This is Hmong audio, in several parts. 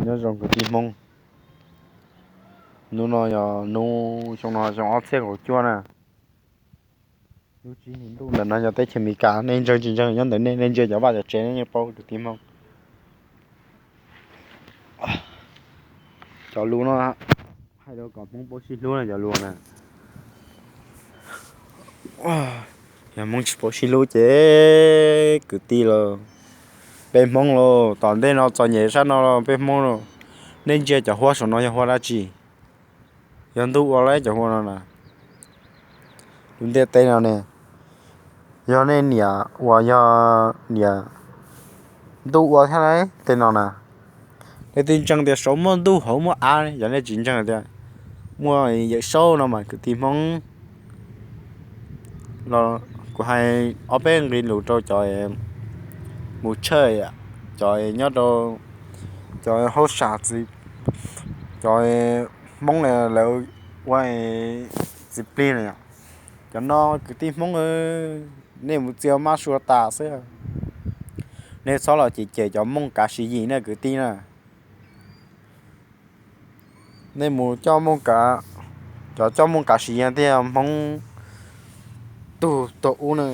Nyob zoo kwv tij Hmoob, hnub no yog hnub xyoo no xyoo ob txhiab kaum cuaj na. Lub tsib hlis ntuj ntawm no yog teb chaws Amelikas, nej ntseeg tsis ntseeg nyob ntawm nej, nej ntsia cov vaj cov tsev nej yeej paub kwv tij Hmoob. Cov lus no hais rau kom Hmoob paub sib hlub na cov lus na. Yog Hmoob tsis paub sib hlub ces kwv tij los, peb Hmoob los tom ntej no txom nyem sab no los peb Hmoob los, nej ntsia cov huab saum no yog huab dab tsi? Yog ntuj ua lawm cov huab no na. Lub ntiaj teb no ne, yog nej niam uas yog niam ntuj ua thiab lauj tej no na. Nej twb ntseeg tias saud muaj ntuj hauv muaj av, yog nej tsis ntseeg tias muaj Yawm Saub no mas kwv tij Hmoob los kuv hais ob peb nqe lus rau cov mus tshawj, cov nyob rau cov hauj sam, cov Hmoob lawv ua txiv plig na. Cov no kwv tij Hmoob, nej mus txia mab sua tas xwb. Nej txhob los cem cem cov Hmoob kav Siv Yis na kwv tij na. Nej mus coj Hmoob kav, cov coj Hmoob kav Siv Yis thiaj yog Hmoob tug tog ub na,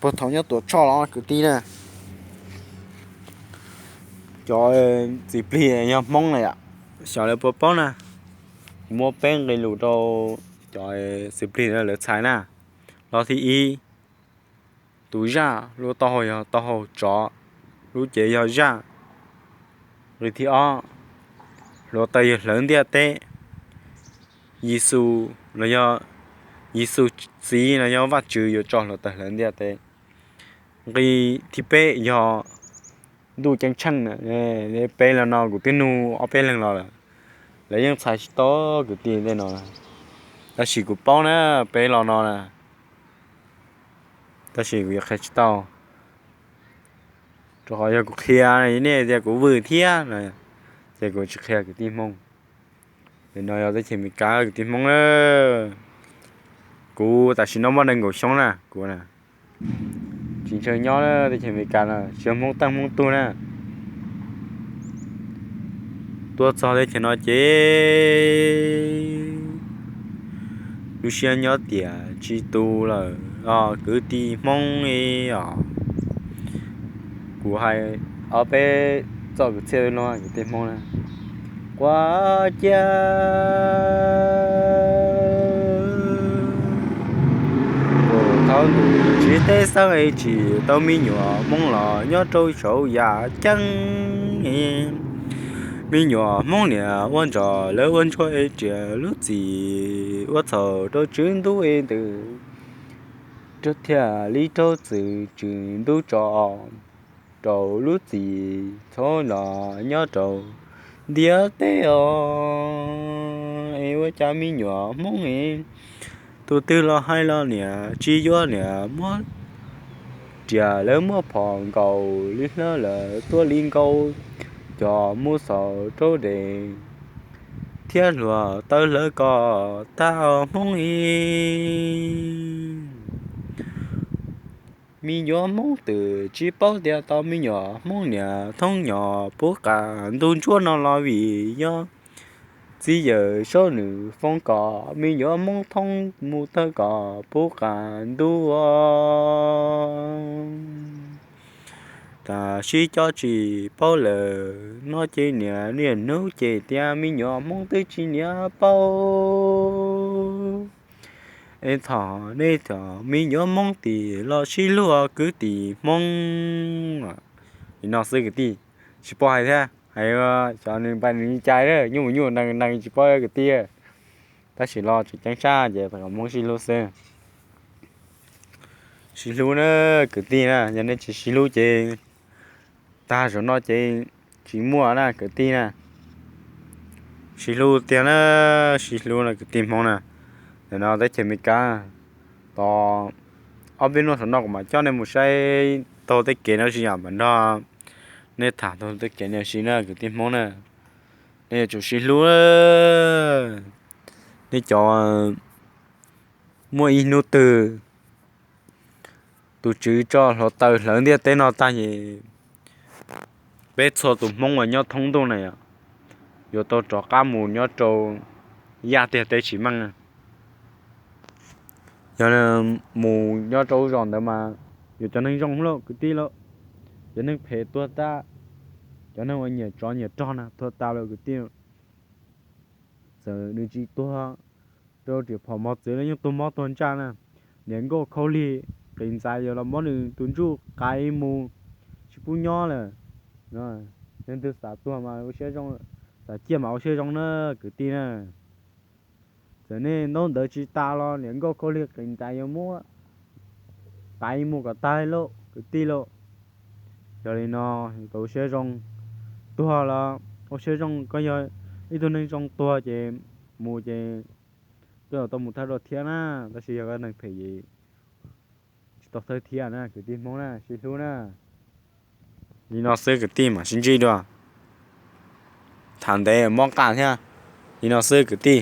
puag thaum nyob Tuam Tshoj los kwv tij na. Cov txiv plig yog Hmoob na yom, xyov lawv puas paub na. Kuv muab peb nqe lus rau cov txiv plig lawv txhais na. Los thib ib, tus zaj lub taub hau yog taub hau tsov, lub cev yog zaj. Nqe thib ob, hluav taws yog hlawv ntiaj teb. Yexus los yog, Yexus txiv los yog Vajtswv yuav tso hluav taws hlawv ntiaj teb. Nqe thib peb yog ntuj ceeb tsheej na. Peb los no kuv twb nug ob peb leeg los lawm, lawv yeej txhais tsis tau kwv tij tej no. Tab sis kuv paub na, peb los no na, tab sis kuv yuav qhia tsis tau, rau qhov yog kuv qhia nej tias kuv vwm thiab no, ces kuv tsis qhia kwv tij Hmoob. Nim no yog teb chaws Amelikas kwv tij Hmoob na. Kuv tam sim no muaj nees nkaum xyoo na, kuv na tsis ntshaw nyob teb chaws Amelikas no, tsis yog Hmoob teej Hmoob tug na. Tuaj txog teb chaws no ces lub siab nyob tiam tsis tu lawm os kwv tij Hmoob os. Kuv hais ob peb txoj kwv txhiaj no kwv tij Hmoob na. Quav ciaj thaum ntuj tsis teb xeeb es tsim tau me nyuam Hmoob los nyob rau saum yaj ceeb. Me nyuam Hmoob niam ua ntsoj lawv ua ntsuag es riam lub txim ua txhaum rau Tswv Ntuj es ntws, thiaj li raug Tswv Ntuj tso rau lub txim txhob los nyob rau ntiaj teb os. Es ua cas me nyuam Hmoob es tus twg los hais los niam tsis yuav niam muab riam lawv muab phom nkaus li hlawv lawv tuaj li nkaus cov mus xaus rau dej thiab hluav taws hlawv kom tag Hmoob es. Me nyuam Hmoob twb tsis paub tias tau me nyuam Hmoob niam thoob nyom puv qas ntuj ntsuab no los vim yog txiv yawm saub nws foom kom me nyuam Hmoob thoob mus tawg kom puv qas ntuj. Tam sim cov tsis paub lawm no ces niam niaj hnub ces tias me nyuam Hmoob twb tsis niam paub. Es thov nej cov me nyuam Hmoob tim los sib hlub kwv tij Hmoob. Li no xwb kwv tij, tsis paub hais thiab, hais xyov nws npa nws li cas, nyuj mus nyuj nees nees tsis paub kwv tij. Tab sis los tseem ceeb sab ces kom Hmoob sib hlub xwb. Sib hlub na kwv tij na, yog nej tsis sib hlub ces tag zaum no ces tsis muaj na kwv tij na. Sib hlub tiag na, sib hlub na kwv tij Hmoob na. Ntawm no teb chaws Amelikas, tos ob peb hnub saum no kuv mam coj nej mus saib taug tej kev no sis yam mam nrog nej tham taug tej kev no sis na kwv tij Hmoob na. Nej yuav tsum sib hlub, nej cov muaj ib hnub twg tus Tswv tso hluav taws hlawv ntiaj teb no tag es peb txhua tus Hmoob uas nyob thoob ntuj na yom, yuav tau rov qab mus nyob rau yaj tiag teb tsis meej. Yog mus nyob rau zos ntawd mas yuav cov neeg zoo lauj kwv tij lauj, cov neeg phem tuag tas, cov neeg uas nyiam tsov nyiam rog na tuag tas lawm kwv tij. Txawm nws tsis tuag rau riam phom mos txwv los yeej tuag mob tuag ntsaj na. Niam nkauj khaub lig qis ntxaiv yuav los muab nws tus ntsuj qav ib mus, tsis pub nyob lawm. Leej twg xav tuag mas ua siab zoo, xav ciaj mas ua siab zoo na kwv tij na. Txawm nej ntaub ntawv tsis tas los niam nkauj khaub lig qis ntxaiv yuav muab qav ib mus kom tag lauj kwv tij lauj. Yog li no, tau ua siab zoo, tuag los ua siab zoo, koj yog ib tug neeg zoo tuag ces mus ces koj yuav tau mus thawj dua thiab na, tab sis yog koj neeg phem ces tsis tau thawj thiab na kwv tij Hmoob na, sib hlub na. Li no xwb kwv tij, mam sib ntsib dua. Tham ntev mob qaj thiab. Li no xwb kwv tij.